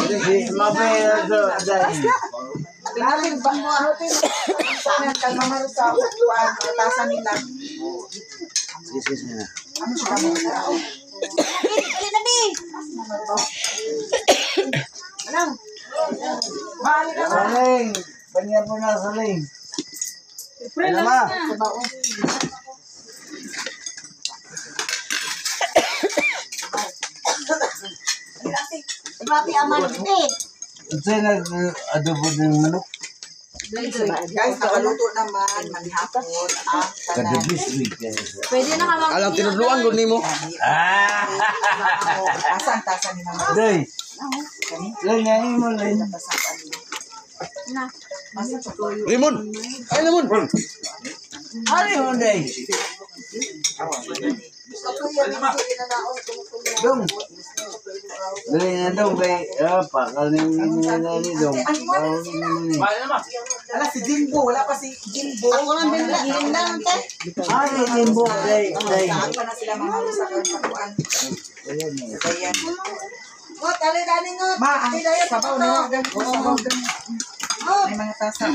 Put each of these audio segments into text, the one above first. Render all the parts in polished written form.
Si Mabe ito dai. Natin ba natin sa kay Mama Rosa kuan tasa nila. Sige, sige na. Ano siya mo? Dali na bi. Alang. Maali na ba? Saling, panya po na saling. Ano ma? Mapi aman te. Unsay nag-adobo ng manok? Guys, nakaluto naman manihapon ang tanan. Kadabis week. Pwede na ka mag. Alang tinudluan gud nimo. Ah! Asa ang tasa ni Mama? Day. Lang yan mo lang. Na. Limon. Ay limon. Ari mo day. Dong. Dali na dong kay ah pakal ni ni dong. Bawal ni ni. Ala si Jimbo, wala pa si Jimbo. Ako lang binla lang te. Ari limbo day day. Saan pa na sila Mama Rosa karon sa kuan? Ayan eh. Ayan. Ngot, ali dani ngot. Ma, ang sabaw na gan. Sabaw gan. May mga tasa.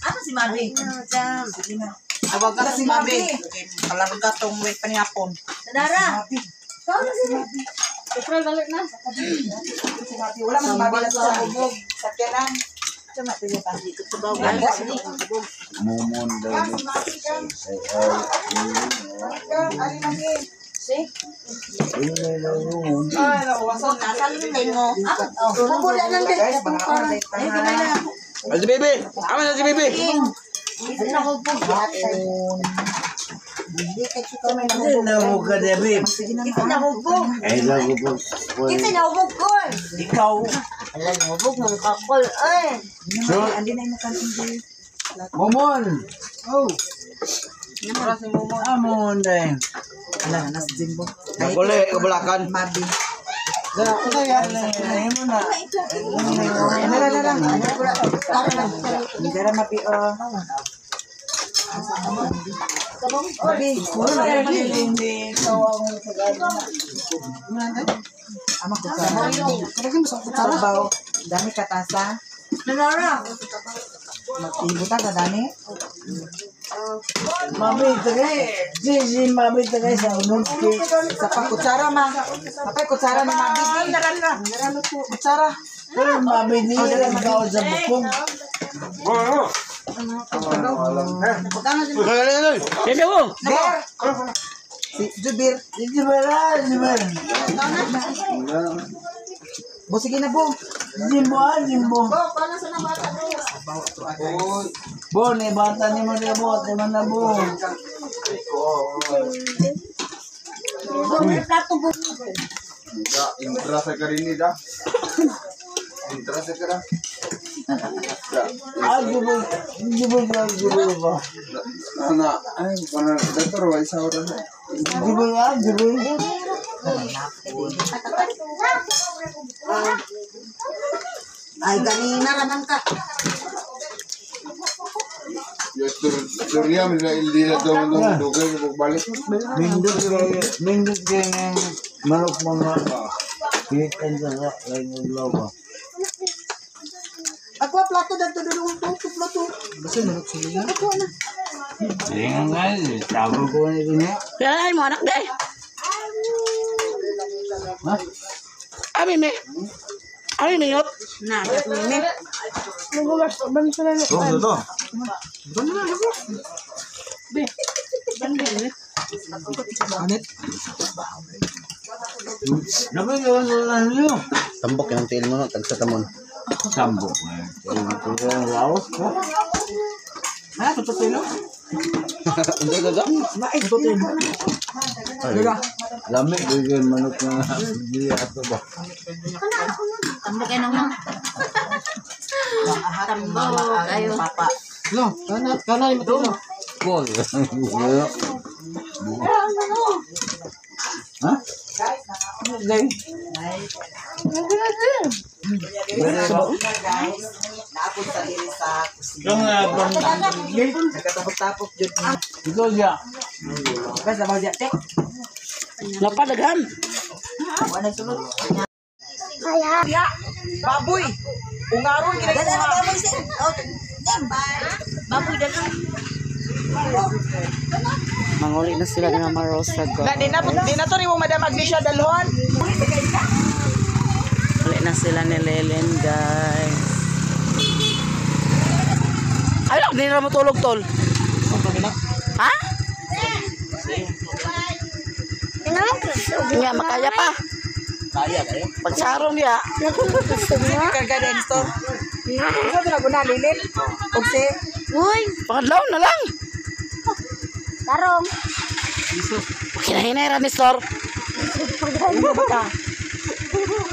Ano si Mabi? Sige na. Tawag ka si Mabi. Kalarga tong wait panihapon. Sadara. Mabi. April balik na. Si Mabi. Wala man si Mabi na sa sakyanan. Mumon daw. Si Mabi kan. Ay ay. Kan, ali Mabi. Ay mumon. Ay, nakuwasan. Nasa lingay mo. Ah, bubula nang te. Guys, mga order tayo. Ay si baby. Aman na si baby. Hindi na mo kadabi. Sige na. Kita na hubog. Ay lago po. Kita na hubog ko. Ikaw. Alam hubog mong kakol ay. So, Andi na yung kantin. Momon. Oh. Ah, momon day. Ala, nas Jimbo. Naguli kabulakan. Mabi. Ay mo na. Ala, ala, ala. Hindi ra Mabi oh. Mabi, puro na rin. Hindi ikaw ang sagana. Ama kutsara. Sabaw. Dami katasa. Nanara. Ibutan ka dami. Mabi tagay. Si si mabi tagay sa unod kay. Sa pa kutsara ma. Apay kutsara ni Mabi. Kutsara. Pero mabi di lang ikaw sa bukong. Kagaling. Sino mo? Ber. Si Jubir. Hindi ba na? Di ba? Bo sige na bo. Jimbo ah, Jimbo. Bo, ni bata ni mo ni bo, ni mo na bo. Plato bo. Intra sa karini da. Intra sa kara. Ah, Jimbo, Jimbo, Jimbo ba? Na ay pana doktor wa isa ora. Jimbo ah, Jimbo. Ay ganina raman ka. Yo tur turia mi ildi la do do dugay ko balik. Mindot kay, mindot kay ng manok mga kitan sa lain ng ba. Ako plato dadto dudong to plato. Basta manok sila. Ako na. Sige nga, tawag ko na din niya. Ay mo anak day. Ha? Ami me. Ami mingot. Na, mimi. Oh, ito. Anit. Dapat yung sa niyo. Tambok yung tiil mo no, tagsa tamon. Tambok. Ito ang laos ko. Ha, totoo no? Hindi gaga. Lami ko yung manok na hindi ato ba. Tambok ay nang. Tambok ayo. Papa. No, kana kana ni mo. Bol. Ha? Day. Guys, naapod sa diri sa kusina. Yung bang Nagkatapok-tapok jud ni. ikaw siya. Guys, sabaw diya te. Napadaghan. Wala sulod. Ya, baboy. Ungaron gina Dala na baboy sir. Oh, baboy dala. Manguli na sila ni Mama Rosa, Na di guys. na di na to nimo Madam Agnesia dalhon. Uli na sila ni Lelen, guys. Ay, hindi na matulog, tol. Ha? Nga, makaya pa. Kaya kayo. Pagsarong niya. Karga din store. Sa na guna lilin. Og si Uy, Pangadlaw na lang. tarong. Kinahinay ra ni Sor.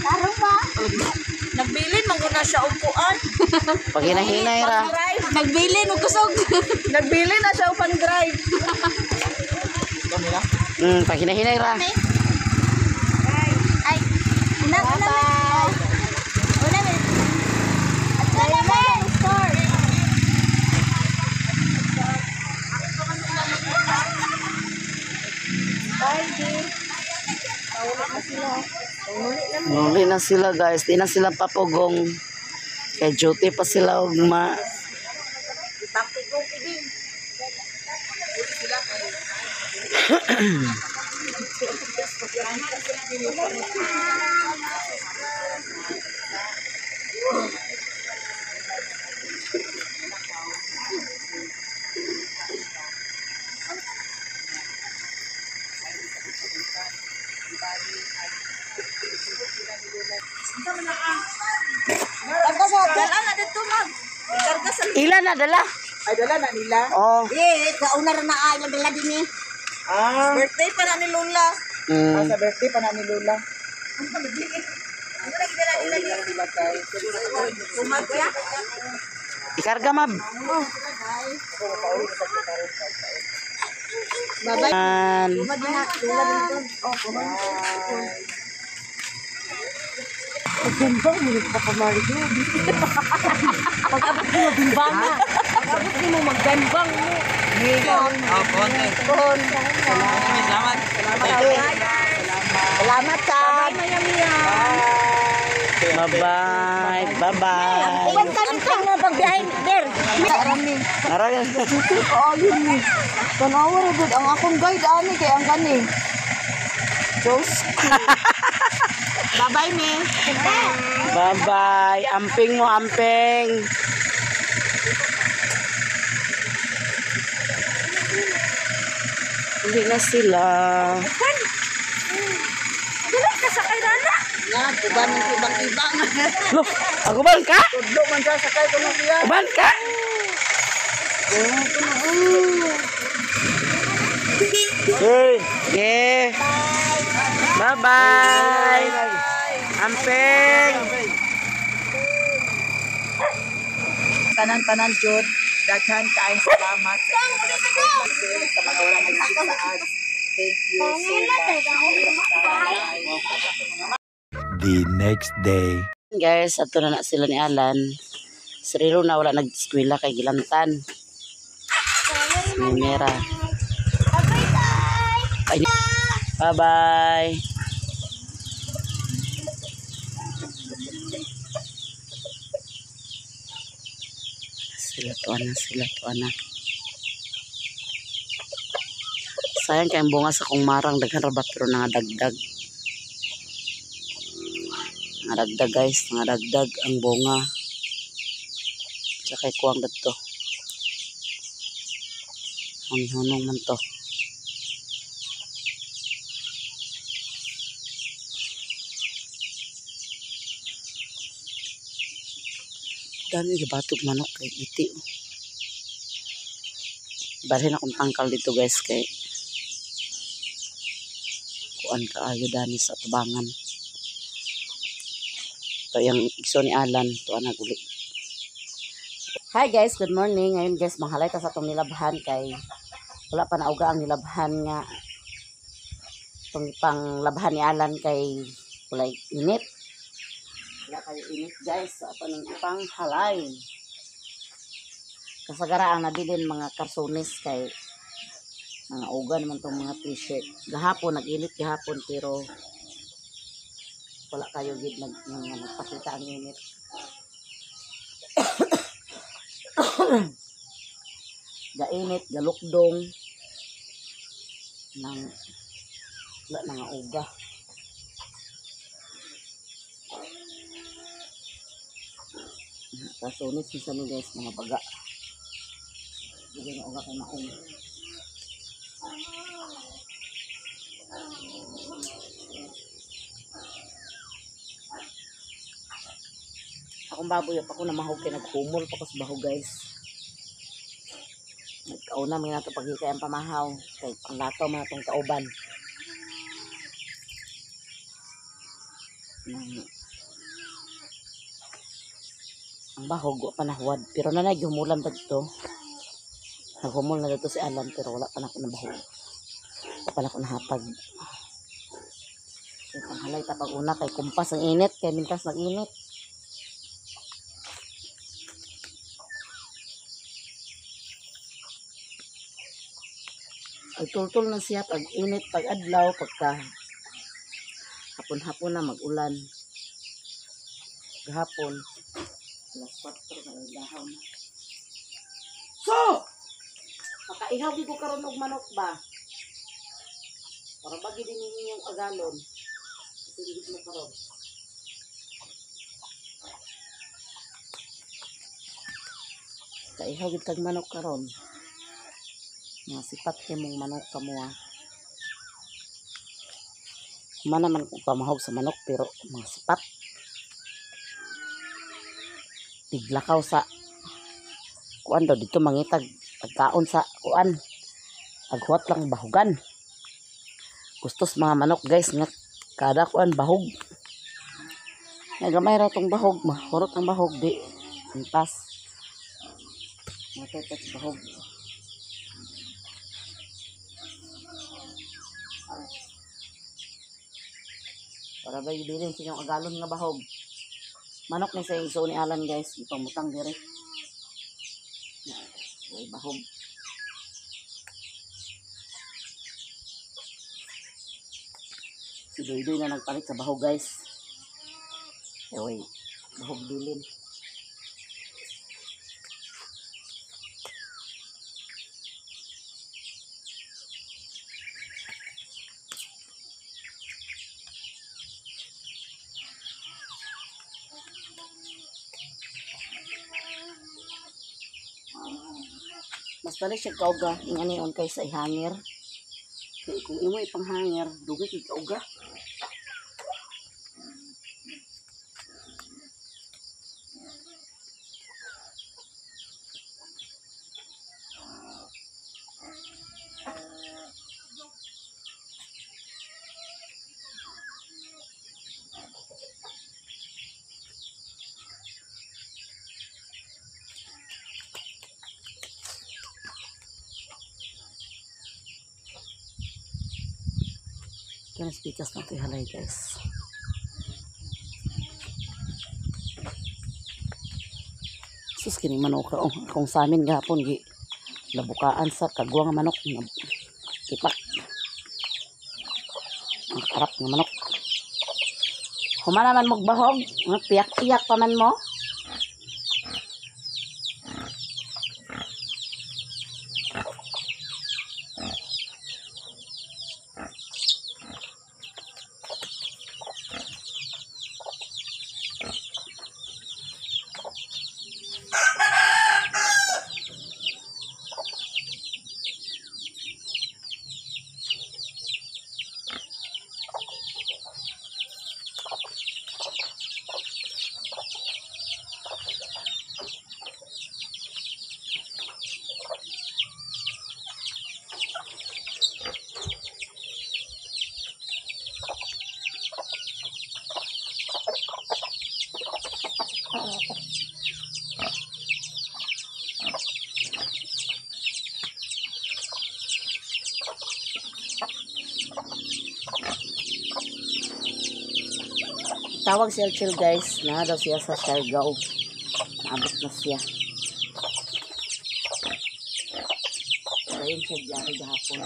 Tarong ba? Nagbilin man guna siya og kuan. Pag hinahinay ra. Nagbilin og kusog. Nagbili na siya og pang-drive. Pag hinahinay ra. Ay, una una. Una una. Una na store. Muli na sila, guys. Di na sila papugong. Kay duty pa sila ugma. Karga sa Dala na dito mag. Ikarga sa Ila na dala. Ay dala na nila. Oh. Eh, kauna ra na ay dala din eh. Ah, birthday pa na ni Lola. Sa birthday pa na ni Lola. Sila guys. Kumatya. Ikarga mab. Bye-bye. An. Madina, dala dito. Oh, Pag-abot mo bimbang. Pag-abot mo magbembang mo. Salamat ka. Bye-bye. Bye-bye. Uban kami ka nga pagbiyahe der. Arami. Naragan. Ayun ni. Tanawa ra gud ang akong guide ani kay ang gani. Diyos. Bye-bye, me. Bye-bye. Amping mo, amping. Uli na sila. Dili ka sa kay Rana. Na, uban ng ibang-ibang. Lo, ako ban ka? Tudlo man siya sakay kuno siya. Uban ka? Hey! Yeah. Bye-bye. Amping. Tanan-tanan jud. Daghan kaayong salamat sa inyong mga sponsor, sa mga wala nagsisaad. Thank you so much. The next day. Guys, ato na na sila ni Alan. Srilo na wala nag-eskwela kay Gilantan. Mimera. Ay, bye-bye. Sila to ana, sila to ana. Sayang kay ang bunga sa kong marang daghan ra ba pero nangadagdag. Nangadagdag guys, nangadagdag ang bunga. Tsaka kuwang dadto. Ang hunong man to. Dami gibatog manok kay iti. Oh. Balhin akong tangkal dito guys kay kuan kaayo dani sa tubangan. Ito yung igso ni Alan, tuan na guli. Hi guys, good morning. Ngayon guys, manghalay ta sa atong nilabhan kay wala pa nauga ang nilabhan nga itong pang labhan ni Alan kay walay init. Wala kayo init guys, so ato ning ipanghalay. Kasagara ang nabilin mga karsones kay mga uga naman tong mga t-shirt. Gahapon nag-init gahapon pero Wala kayo gid nag nga nagpakita ang init. Gainit, galukdong nang wala na nga uga. Kasunit si ni guys mga baga. Dugay nga uga kay maong. Akong baboy pa ako na mahog kay naghumol pa ko sa bahog guys. Nagkauna man nato paghikay ang pamahaw kay panglato man atong kauban. Ang bahog wa pa nahuwad pero nanay gihumulan pa dito. Naghumol na dito si Alan pero wala pa na ako nabahog. Wala pa na ako nahatag. Kay panghalay ta pag una kay kumpas ang init kay mintas nag-init. Ay tultul na siya pag init, pag adlaw, pagka hapon-hapon na mag-ulan. Gahapon, alas 4 na dahaw na. So, makaihaw ko karon og manok ba? Para bagi din ninyo yung agalon. Kasi hindi mo karon. Kaihaw gid kag manok karon. Nga sipat kay mong manok kamo ah. Mana man kung pamahog sa manok pero mga sipat. Tiglakaw sa kuan daw dito mangitag pagkaon sa kuan. Aghuwat lang bahugan. Gustos mga manok guys nga kada kuan bahog. Nga gamay ra tong bahog, mahurot ang bahog di antas. Matay sa bahog. Para ba ibilin sa inyong agalon nga bahog. Manok ni sa igsoon ni Alan guys, ipamutang dire. Ay bahog. Si Doydoy na nagpalit sa bahog guys. Ay, bahog bilin. Mas dali siya kauga ing anion kaysa ihangir. Kaya kung imo ipanghangir, dugay kay kauga. Kaya speakers na ito ihalay guys. Sus kini manok oh. Akong sa amin gahapon gi labukaan sa kagwa nga manok nga kipak. Ang karap nga manok. Humana man magbahog, nga piyak-piyak pa man mo. Tawag si Elchel guys, na daw siya sa Siargao. Naabot na siya. Ayun siya biyahe gahapon.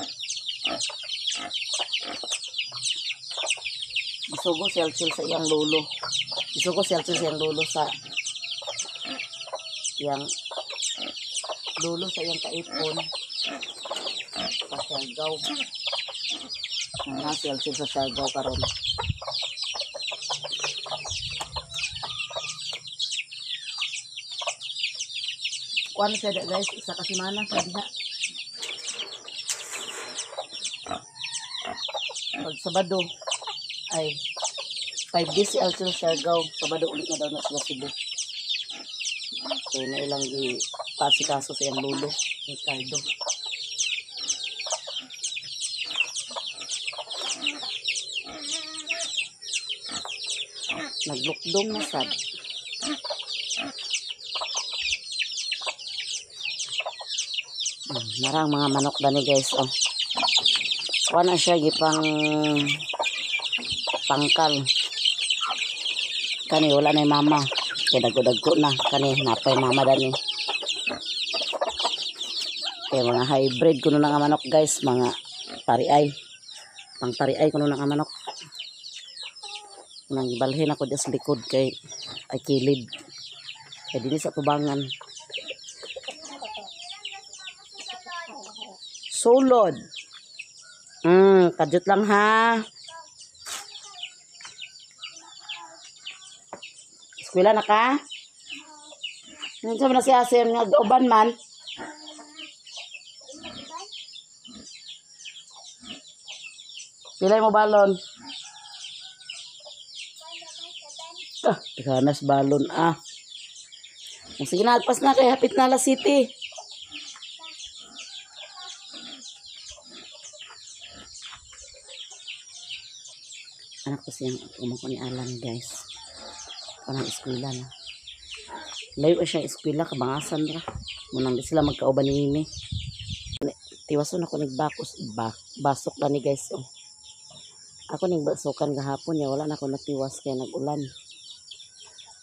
Gisugo si Alcil sa iyang lolo. Gisugo si Alcil sa iyang lolo sa iyang lolo sa iyang kaipon sa Siargao. Na si Alcil sa Siargao karon. Kuan siya da guys, isa ka semana sa diha. Pag Sabado ay 5 days si Alcil sa Siargao, Sabado ulit na daw na sila Cebu. Kaya na ilang gi pasikaso sa iyang lolo, Ricardo. Naglukdong na sad. Narang mga manok dani guys, oh. Kuha na siya gipang pangkal. Kani wala na mama. Kaya dagko-dagko na kani napay mama dani. Kaya mga hybrid kuno na nga manok guys, mga pariay. Pang pariay kuno na nga manok. Nang gibalhin ako diya sa likod kay ay kilid. Kay dinhi sa tubangan. Sulod. Kadyot lang ha. Eskwela na ka? Nandiyan na si Asim nga uban man. Pilay mo balon. Ah, ikanas balon ah. Sige na, agpas na kay hapit na la city. Anak ko siyang umako ni Alan guys. Kanang eskwela na. Layo siya eskwela kabangasan ra. Munang di sila magkauban ni Mimi. Tiwason ako nagbakos basok na ni guys. Oh. Ako nagbasukan gahapon ya wala na ako natiwas kay nag-ulan.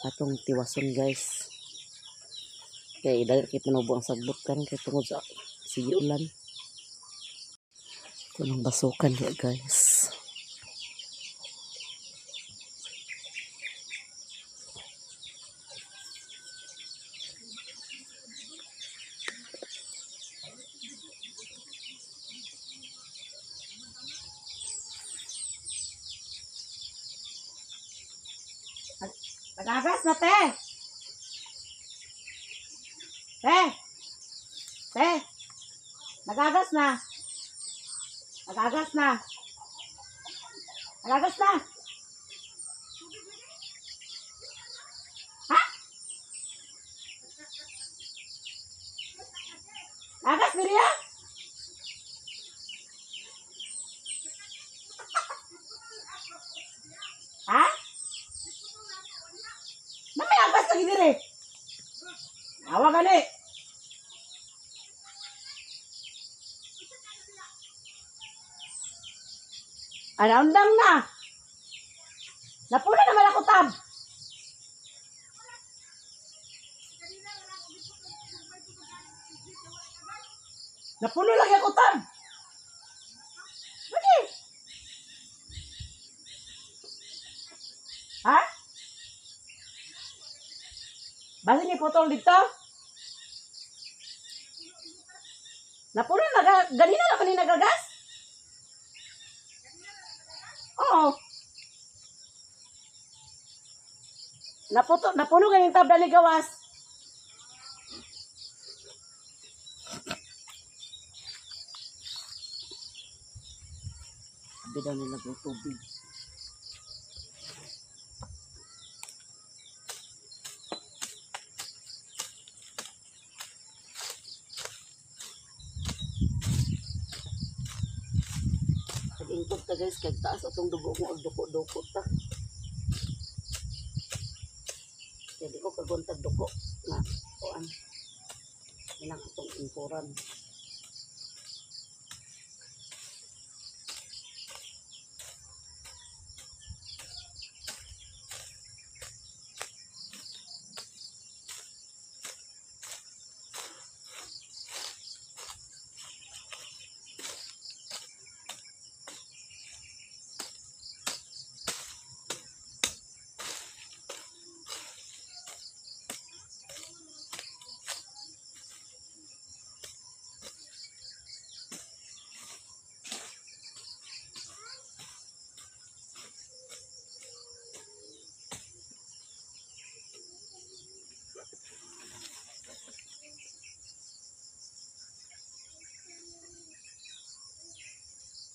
Atong tiwason guys. Kay dali kay panubo ang sagbot karon kay tungod sa sige ulan. Kunong basukan diya guys. Nagagas na, te! Te! Te! Nagagas na! Nagagas na! Nagagas na! Ha? Nagagas diri ya? Ha? Agas lagi dire. Awa gani. Ana undang na. Napuna naman ako tab. Napuno lagi ako tab. Lagi. Ha? Basi ni putol dito. Napuno na ganina na kanina nagagas? Oo. Naputo, napuno ganing tabla ni gawas. Sabi daw nila tubig. Ingkod ta guys, kag taas atong dugo mo og duko-duko ta. Kaya di ko kaguntag duko na kuan. Ilang atong ingkuran.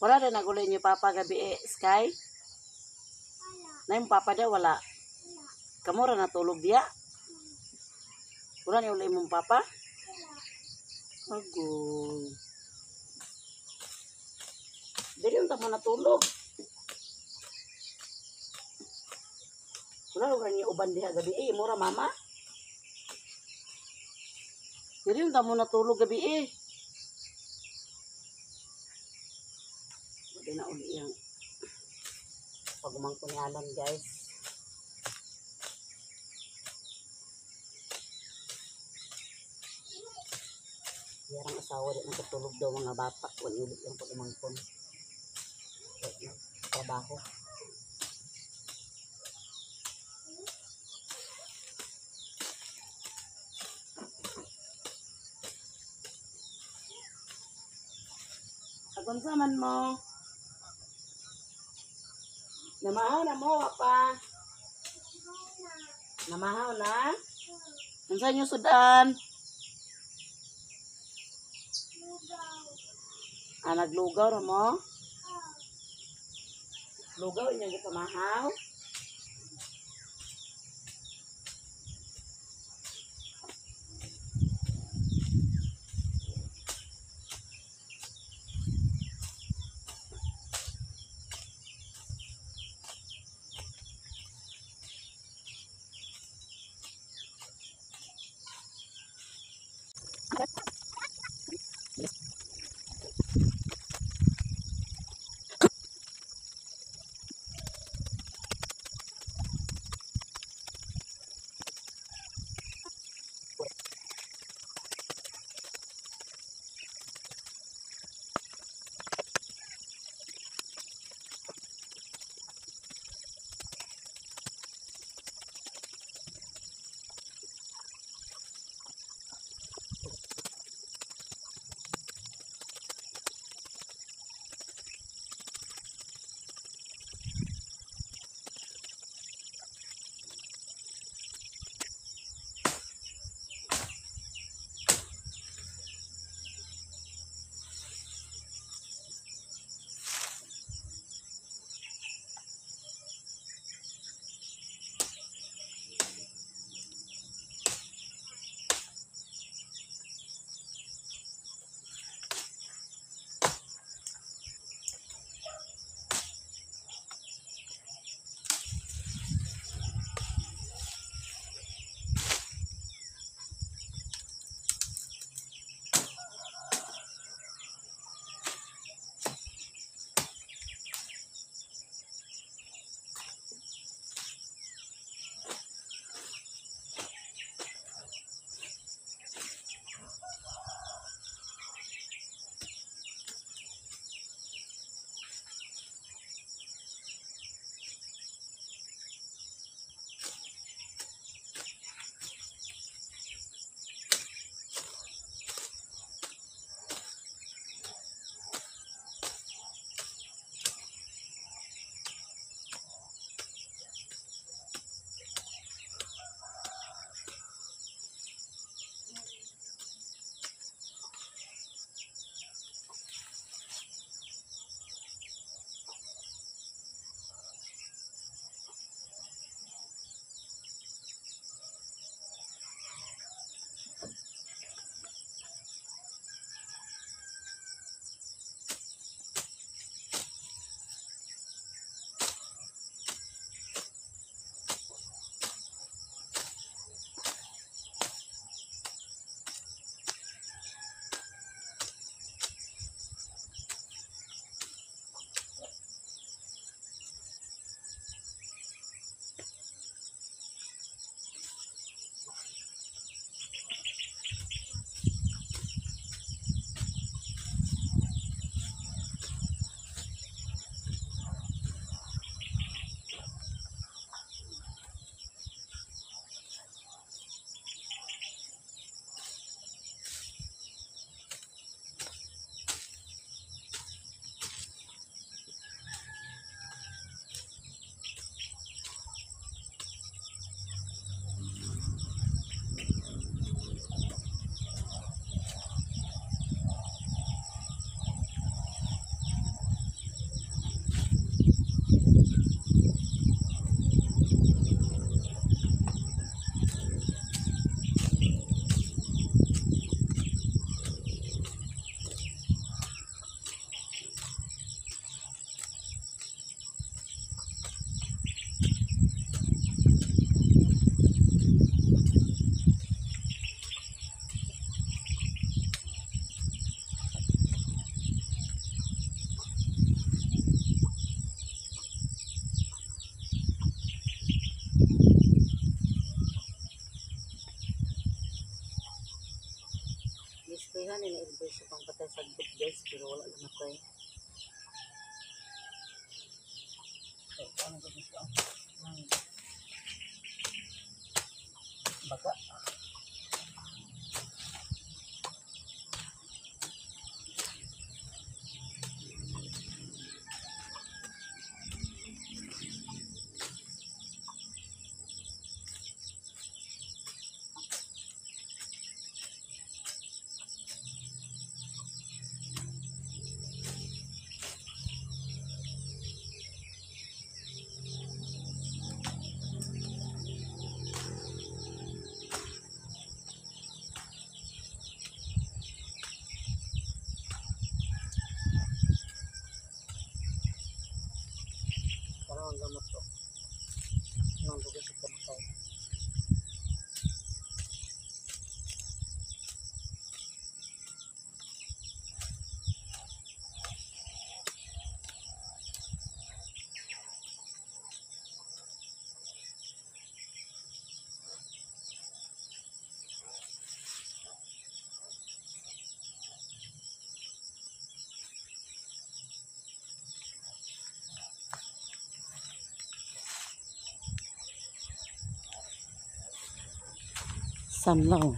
Wala rin naguli niyo papa gabi eh, Sky? Na yung papa daw wala. Kamo ra natulog diya? Wala ni uli mong papa? Agoy. Dili unta mo natulog. Wala ra niyo uban diha gabi eh, mura mama. Dili unta mo natulog gabi eh. Wala na uli yung pagumangko ni Alan, guys. Yarang asawa di natutulog daw mga bata. Wala ulit yung pagumangkon. Trabaho. Agunsa man mo? Namahaw na mo, pa. Namahaw na? Unsa inyo sudan? Ah, naglugaw ra mo? Lugaw inyong gipamahaw? Daghan ni na-advise sa pangpatay sa sagbot guys, pero wala namatay. Ano ba siya? Baga. Parang ang gamot to. Anong dugo sa kamatay. Samlaw.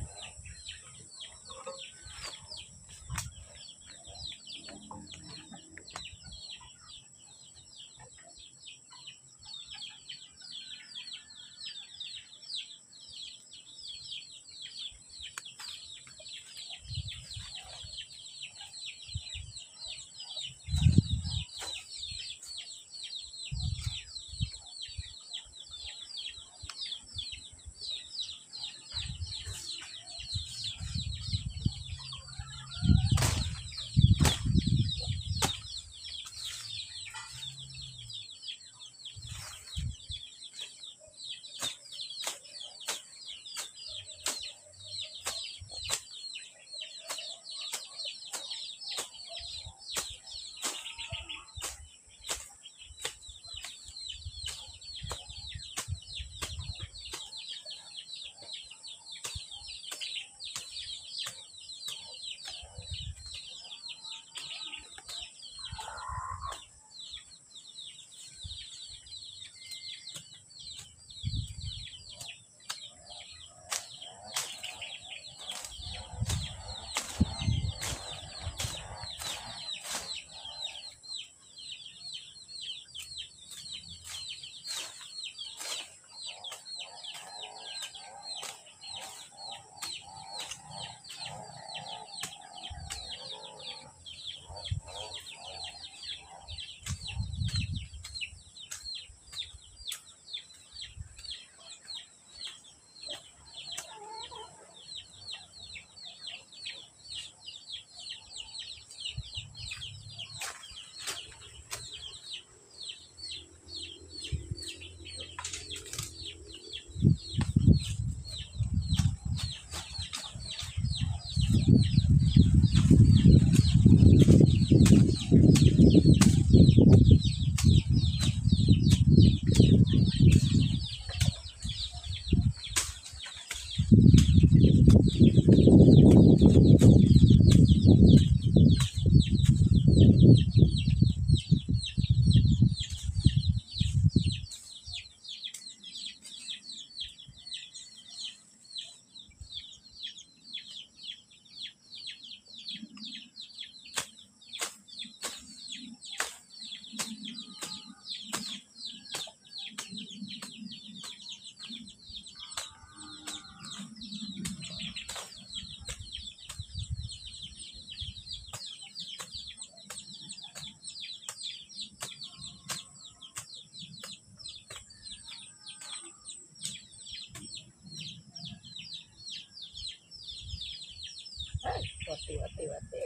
Wati, wati, wati.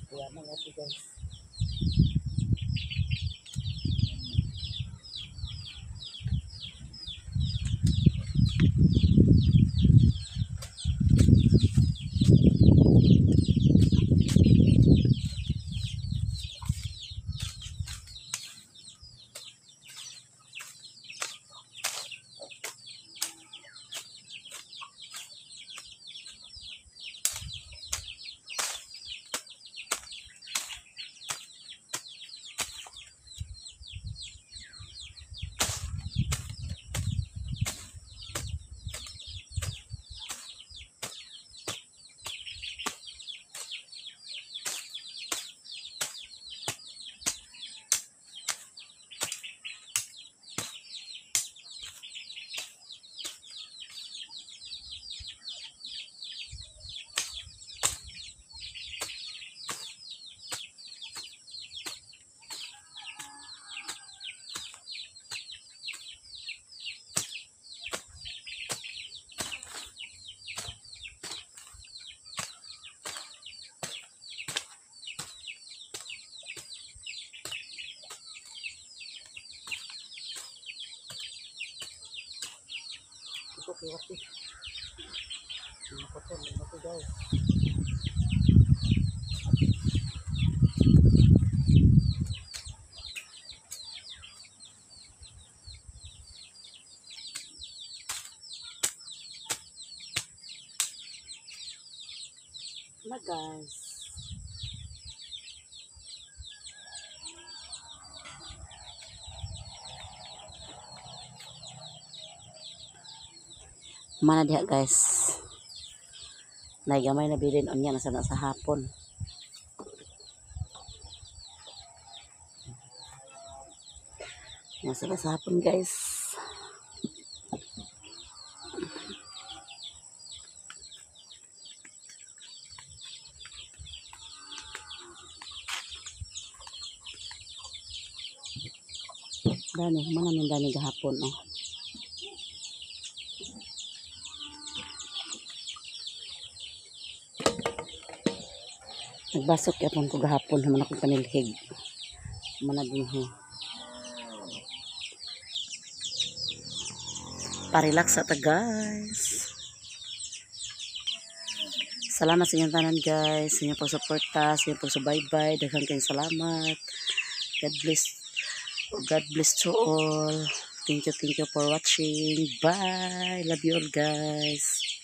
Kuha na natin guys. Wati-wati. Mga putol, mga guys. Na guys. Mana diha guys. Nay gamay na bilin unya na sana sa hapon. Nasa na sa hapon, guys. Dani, mana ning dani gahapon, oh. Nagbasok yapon ko gahapon naman akong panilhig. Mana dinhi. Pa-relax ta, guys. Salamat sa inyong tanan, guys, sa inyong pagsuporta, sa inyong pagsubaybay. Daghang kayong salamat. God bless. God bless to all. Thank you for watching. Bye. Love you all, guys.